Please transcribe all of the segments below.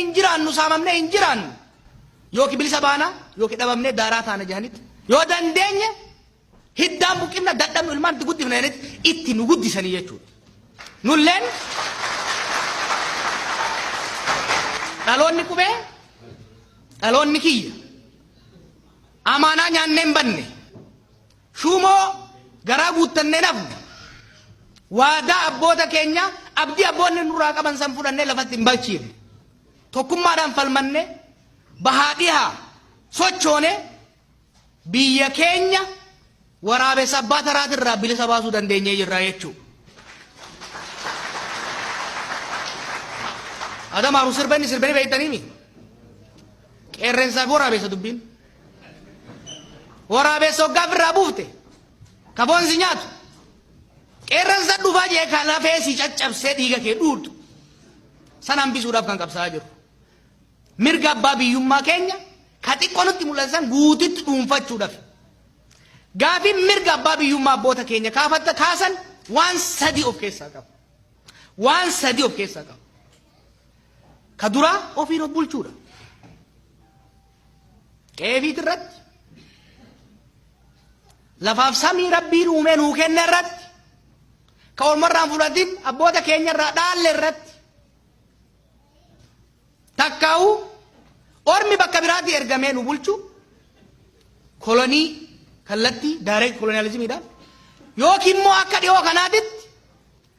hin jiraannu, saamamnee hin jiraannu. Yookiin bilisa baana yookiin dhabamnee daaraa taana jedhanitti. Yoo dandeenye hiddaan buqqifna, dadhabnu ilmaan itti guddifna jedhanitti itti nu guddisanii jechuudha. Nulleen dhaloonni qubee, dhaloonni kiyya amaanaa nyaannee hin banne, shuumoo garaa guuttannee nafne, waadaa abboota keenya, abdii abboonni nurraa qaban san fudhannee lafatti hin balchiifne. Tokkummaadhaan falmannee bahaa dhihaa sochoone biyya keenya waraabessa abbaa taraatirraa bilisa baasuu dandeenyee jirra jechuudha. Adamaaru sirba inni sirbanii beektaniimi. Qeerrensaa fi waraabessa dubbiin. Waraabessa hoggaa ofirraa buufte ka foon si nyaatu. Qeerrensa dhufaa jee ka lafee si caccabsee dhiiga kee dhuutu. Sana hambisuudhaaf kan qabsaa'aa jiru. Mirga abbaa biyyummaa keenya ka xiqqoo nutti mul'ate san guututti dhuunfachuudhaaf. Gaafiin mirga abbaa biyyummaa abboota keenya kaafatta kaasan waan sadii of keessaa qaba. Waan sadii of keessaa qaba. Ka duraa ofiin of bulchuudha. Qe'ee irratti, lafaaf samii Rabbiin uumee nuu kenne irratti, ka ormarraa hin fudhatin abboota keenya irraa dhaalle irratti, takkaa'u ormi bakka biraatii ergamee nu bulchu, kolonii kallattii direct kolonializimiidhaan, yookiin immoo akka dhiyoo kanaatitti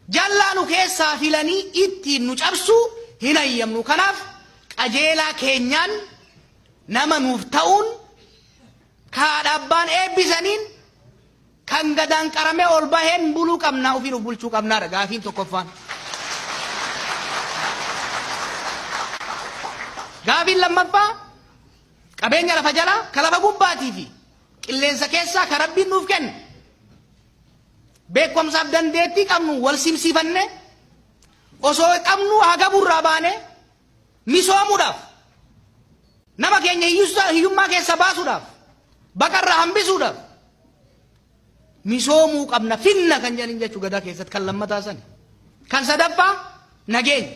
jallaa nu keessaa filanii ittiin nu cabsuu hin hayyamnu. Kanaaf qajeelaa keenyaan nama nuuf ta'uun, ka haadha abbaan eebbisaniin, kan gadaan qaramee ol baheen buluu qabnaa, ofiin of bulchuu qabnaadha gaafiin tokkoffaan. Gaafiin lammaffaa qabeenya lafa jalaa, ka lafa gubbaatii fi qilleensa keessaa ka Rabbiin nuuf kenne, beekumsaaf dandeettii qabnu wal simsiifannee, osoo qabnu hagaburraa baanee misoomuudhaaf, nama keenya hiyyummaa keessa baasuudhaaf, baqarraa hambisuudhaaf misoomuu qabna finna kan jedhaniin jechuu Gadaa keessatti kan lammataa sani. Kan sadaffaa nageenya.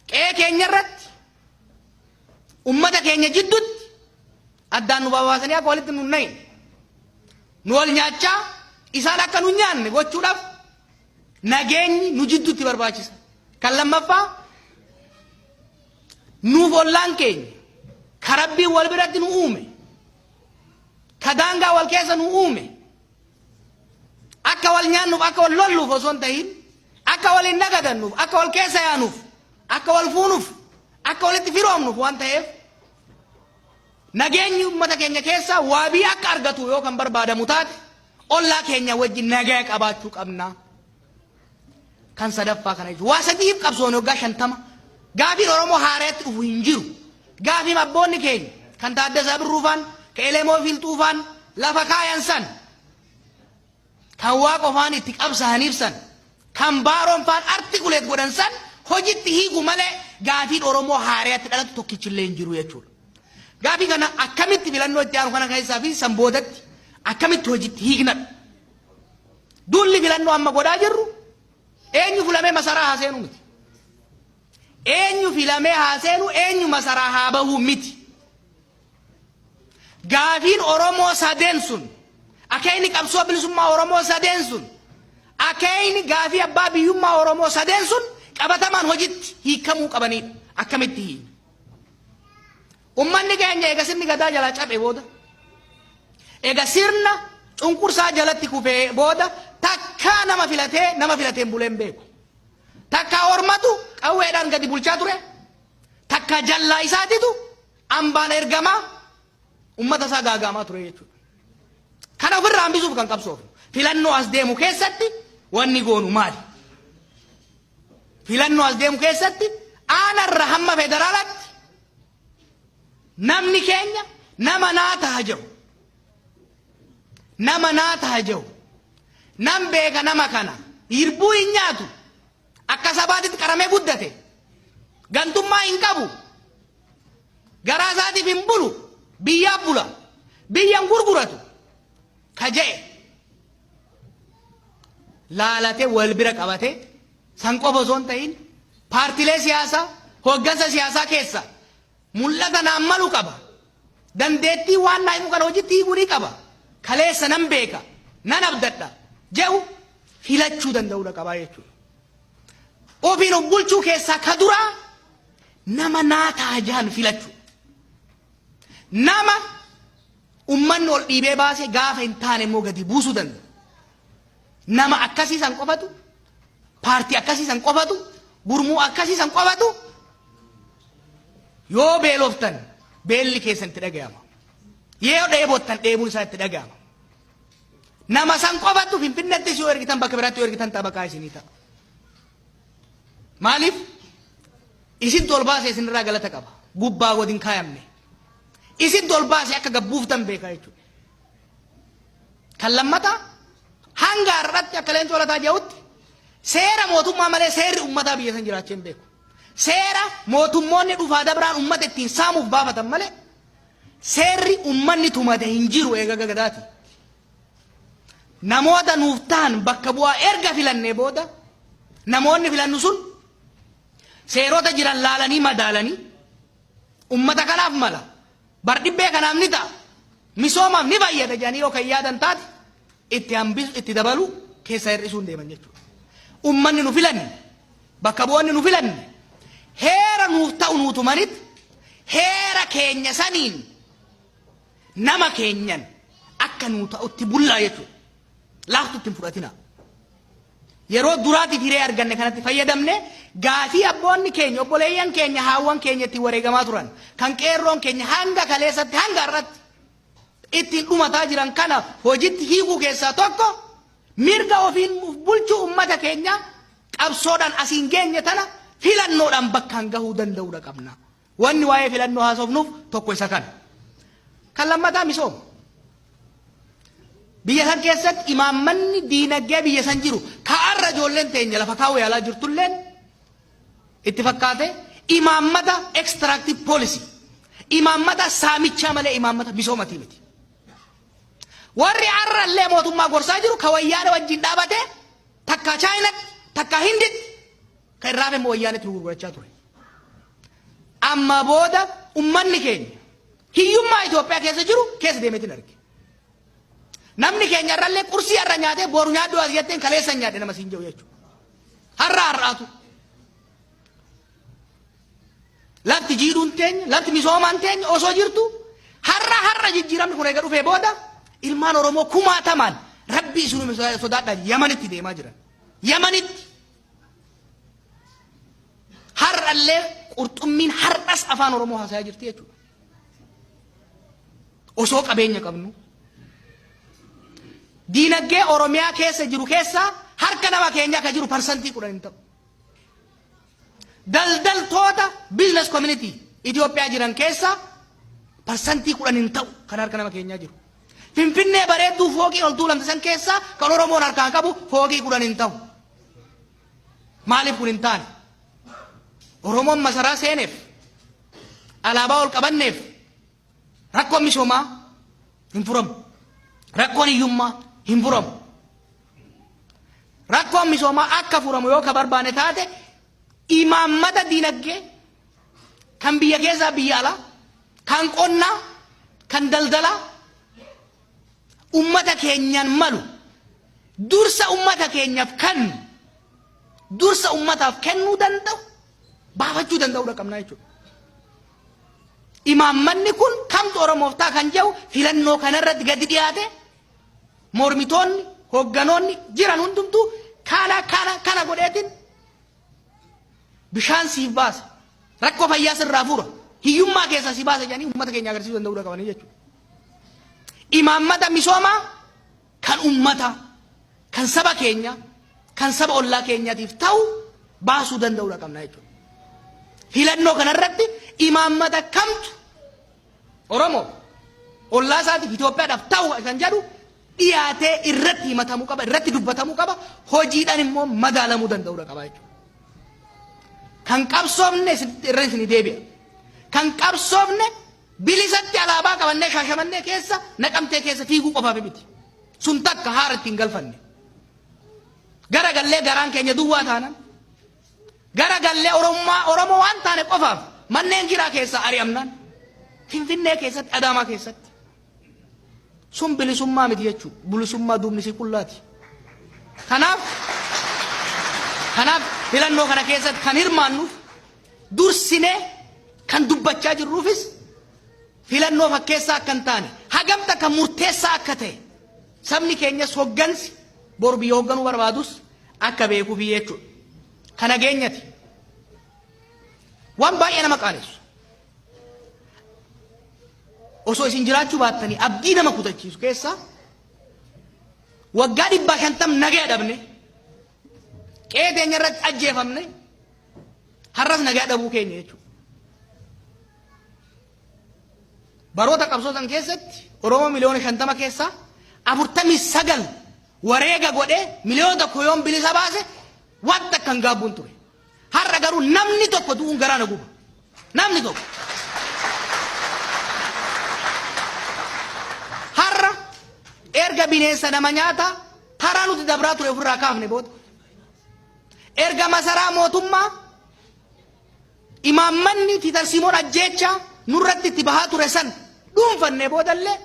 Qe'ee keenya irratti ummata keenya jidduutti addaan nu babaasanii akka walitti nu hin nu wal nyaachaa isaan akka nu nyaanne gochuudhaaf nageenyi nu jidduutti barbaachisa. Kan lammaffaa nuuf ollaan keenya ka Rabbiin wal biratti nu uume, ka daangaa wal keessa nu uume, akka wal nyaannuuf, akka wal lolluuf osoo hin tahin, akka waliin nagadannuuf, akka wal keessa yaanuuf, akka wal fuunuuf, akka walitti firoomnuuf waan ta'eef, nageenyi uummata keenya keessa waabii akka argatu yoo kan barbaadamu taate, ollaa keenya wajjin nagaya qabaachuu qabna. Kan sadaffaa kana jechuudha. Waa sadiif qabsoon waggaa 50 gaafiin Oromoo haaraatti dhufu hin jiru. Gaafiin abboonni keenya kan Taaddasaa Birruufaan, kan Elemoo Fiilxuufaan lafa kaayan san, kan Waaqofaan itti qabsaa'aniif san, kan Baaroonfaan articulate godhan san hojitti hiiku malee gaafiin Oromoo haaraatti dhalatu tokkichillee hin jiru jechuudha. Gaafii kana akkamitti filannoo itti aanu kana keessaa fi san boodatti akkamitti hojitti hiiknadha? Duulli filannoo amma godhaa jirru eenyu filamee masaraa haa seenu miti. Eenyu filamee haa seenu, eenyu masaraa haa bahuu miti. Gaafiin Oromoo sadeen sun, akeekni qabsoo bilisummaa Oromoo sadeen sun, akeekni gaafii abbaa biyyummaa Oromoo sadeen sun qabatamaan hojitti hiikamuu qabanidha. Akkamitti hiikna? Ummanni keenya eega sirni Gadaa jalaa cabe booda, eega sirna cunqursaa jalatti kufee booda, takkaa nama filatee nama filateen bulee hin beeku. Takkaa ormatu qawweedhaan gadi bulchaa ture, takkaa jallaa isaatitu ambaan ergamaa ummata isaa gaagaamaa ture jechuudha. Kana ofirraa hambisuuf kan qabsoofnu. Filannoo as deemu keessatti wanni goonu maali? Filannoo as deemu keessatti aanarra hamma federaalaatti namni keenya nama naa taha jedhu, nama naa taha jedhu, nan beeka, nama kana hirbuu hin nyaatu, akka sabaatitti qaramee guddate, gantummaa hin qabu, garaa isaatiif hin bulu, biyyaaf bula, biyya hin gurguratu ka je'e laalate wal bira qabate, san qofa osoo hin ta'in paartilee siyaasaa Hooggansa siyaasaa keessa mul'ata naan malu qaba. Dandeettii waan naa himu kana hojitti hiikuu ni qaba. Kaleessa nan beeka, nan abdadha jedhu filachuu danda'uudha qabaa jechuudha. Ofiin of bulchuu keessaa ka duraa nama naa ta'a jahan filachuu. Nama ummanni ol dhiibee baase gaafa hin taane immoo gadi buusuu danda'u. Nama akkasii san qofatu, paartii akkasii san qofatu, gurmuu akkasii san qofatu yoo beeloftan beelli keessan itti dhagayama. Yoo dheebottan dheebuun isaa itti dhagayama. Nama san qofatu Finfinnettis yoo ergitan bakka biraatti yoo ergitan xabaqaa isinii ta'a. Maaliif? Isintu ol baase isinirraa galata qaba. Gubbaa gadi hin kaayamne. Isintu ol baase akka gabbuuftan beeka jechuudha. Kan lammataa hanga har'atti akka Leencoo Lataa jedhutti seera mootummaa malee seerri uummataa biyya san jiraachee hin beeku. Seera mootummoonni dhufaa dabraan uummata ittiin saamuuf baafatan malee seerri uummanni tumate hin jiru eega gadaati. Namoota nuuf ta'an bakka bu'aa erga filannee booda namoonni filannu sun seerota jiran laalanii madaalanii ummata kanaaf mala, bardhibbee kanaaf ni ta'a, misoomaaf ni fayyada jedhanii yoo kan yaadan taate itti hambisu, itti dabalu, keessaa hir'isuun deeman jechuudha. Ummanni nu filanne, bakka bu'oonni nu filanne heera nuuf ta'u nuu tumanit heera keenya saniin nama keenyan akka nuu ta'utti bullaa jechuudha. Laaftutti hin fudhatinaa. Yeroo duraatiif hiree arganne kanatti fayyadamne gaafii abboonni keenya, obboleeyyan keenya, haawwan keenya ittiin wareegamaa turan, kan qeerroon keenya hanga kaleessatti hanga har'atti ittiin dhumataa jiran kana hojitti hiikuu keessaa tokko mirga ofiin of bulchuu ummata keenya qabsoodhaan asiin geenye tana filannoodhaan bakkaan gahuu danda'uudha qabna. Wanni waa'ee filannoo haasofnuuf tokko isa kana. Kan lammataa misooma. Biyya san keessatti imaammanni diinagdee biyya san jiru ka'arra ijoolleen teenya lafa kaa'uu yaalaa jirtulleen itti fakkaate imaammata extractive policy, imaammata saamichaa malee imaammata misoomatii miti. Warri har'allee mootummaa gorsaa jiru ka wayyaane wajjin dhaabate takka Chaayinatti takka Hinditti kan irraa hafe immoo wayyaanetti nu gurgurachaa ture. Amma booda ummanni keenya hiyyummaa Itoophiyaa keessa jiru keessa deemeetiin arge. Namni keenya irrallee qursii har'a nyaatee boru nyaadhu as jetteen kaleessa hin nyaadhe nama siin jedhu jechuudha. Har'a har'aatu. Lafti jiidhuun teenya, lafti misoomaan teenya osoo jirtu har'a har'a jijjiiramni kun eega dhufee booda ilmaan Oromoo kumaatamaan rabbii isinuma sodaadhaan Yamanitti deemaa jiran. Yamanitti. Har'allee qurxummiin har'as afaan Oromoo haasayaa jirti jechuudha. Osoo qabeenya qabnu. Diinagdee Oromiyaa keessa jiru keessaa harka nama keenyaa kan jiru 10% hin ta'u. Daldaltoota business community Itoophiyaa jiran keessaa 10% hin ta'u kan harka nama keenyaa jiru. Finfinnee bareedduu fooqii ol tuulamte san keessaa kan Oromoon harkaan qabu fooqii 10 hin ta'u. Maaliif kun hin taane? Oromoon masaraa seeneef, alaabaa ol qabanneef rakkoon misoomaa hin furamu. Rakkoon hiyyummaa hin furamu. Rakkoon misoomaa akka furamu yoo ka barbaane taate imaammata diinagdee kan biyya keessaa biyya alaa, kan qonnaa, kan daldalaa ummata keenyaan malu dursa ummata keenyaaf kennu dursa ummataaf kennuu danda'u baafachuu danda'uudha qabnaa jechuudha. Imaammanni kun kamtu Oromoof ta'a kan jedhu filannoo kanarratti gadi dhiyaate mormitoonni hoogganoonni jiran hundumtuu kana kana kana godheetiin bishaan siif baasa, rakkoo fayyaa sirraa fura, hiyyummaa keessaa si baasa jedhanii uummata keenya agarsiisuu danda'uudha qabanii jechuudha. Imaammata misoomaa kan uummataa, kan saba keenya, kan saba ollaa keenyaatiif ta'u baasuu danda'uudha qabna jechuudha. Filannoo kanarratti imaammata kamtu Oromoo ollaa isaatiif Itoophiyaadhaaf ta'u kan jedhu dhiyaatee irratti himatamuu qaba, irratti dubbatamuu qaba, hojiidhaan immoo madaalamuu danda'uudha qaba jechuudha. Kan qabsoofne irra isinii deebi'a. Kan qabsoofne bilisatti alaabaa qabannee Shaashamannee keessa Naqamtee keessa fiiguu qofaaf miti. Sun takka haara ittiin galfanne. Gara gallee garaan keenya duwwaa taanan. Gara gallee Oromummaa Oromoo waan taane qofaaf manneen kiraa keessaa ari'amnaan Finfinnee keessatti Adaamaa keessatti sun bilisummaa miti jechuudha. Bilisummaa duubni isii qullaati. Kanaaf kanaaf filannoo kana keessatti kan hirmaannuuf dursinee kan dubbachaa jirruufis filannoo fakkeessaa akka hin taane hagam takka murteessaa akka ta'e sabni keenyas hoggansi boru biyya hogganuu barbaadus akka beekuufi jechuudha. Kan nageenyati. Waan baay'ee nama qaanessu. Osoo isin jiraachuu baattanii abdii nama kutachiisu keessaa waggaa 150 nagaya dhabne qe'ee teenya irratti ajjeefamne har'as nagaa dhabuu keenya jechuudha. Baroota qabsoo san keessatti Oromoo miliyoona 50 keessaa 49 wareega godhee miliyoona 1 yoon bilisa baase wanta akka hin gaabbuun ture. Har'a garuu namni tokko du'uun garaa na guba. Namni tokko. Har'a erga bineensa nama nyaataa taraa nuti dabraa ture ofirraa kaafne booda erga masaraa mootummaa Imaammanni fi tarsiimoon ajjeechaa nurratti itti bahaa ture san dhuunfannee boodallee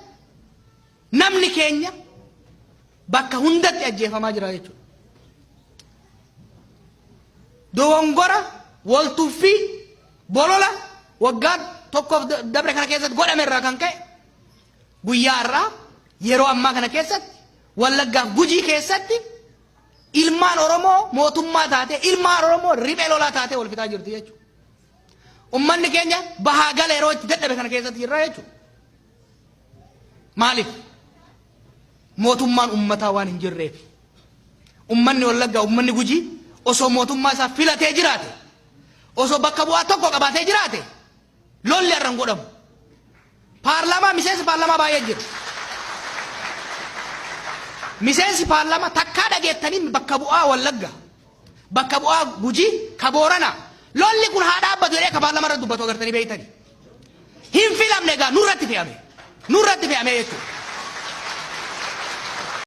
namni keenya bakka hundatti ajjeefamaa jira jechuudha. Dogongora, waltuffii, bolola waggaa tokkoof dabre kana keessatti godhame irraa kan ka'e guyyaa har'aa yeroo ammaa kana keessatti Wallaggaaf Gujii keessatti Ilmaan Oromoo mootummaa taatee, ilmaan Oromoo riphee lolaa taatee wal fixaa jirti jechuudha. Ummanni keenya bahaa gala yeroo itti dadhabe kana keessatti jirra jechuudha. Maaliif? Mootummaan ummataa waan hin jirreef. Ummanni Wallaggaa, ummanni Gujii osoo mootummaa isaa filatee jiraate, osoo bakka bu'aa tokko qabaatee jiraate, lolli har'a hin godhamu. Paarlaamaa miseensi paarlaamaa baay'ee jira. Miseensi paarlaamaa takkaa dhageettanii bakka bu'aa Wallagga, bakka bu'aa Gujii, ka Booranaa. Lolli kun haa dhaabbatu jedhee ka paarlaamaa irratti dubbatu agartanii beektanii. Hin filamne egaa nurratti fe'ame. Nurratti fe'ame jechuudha.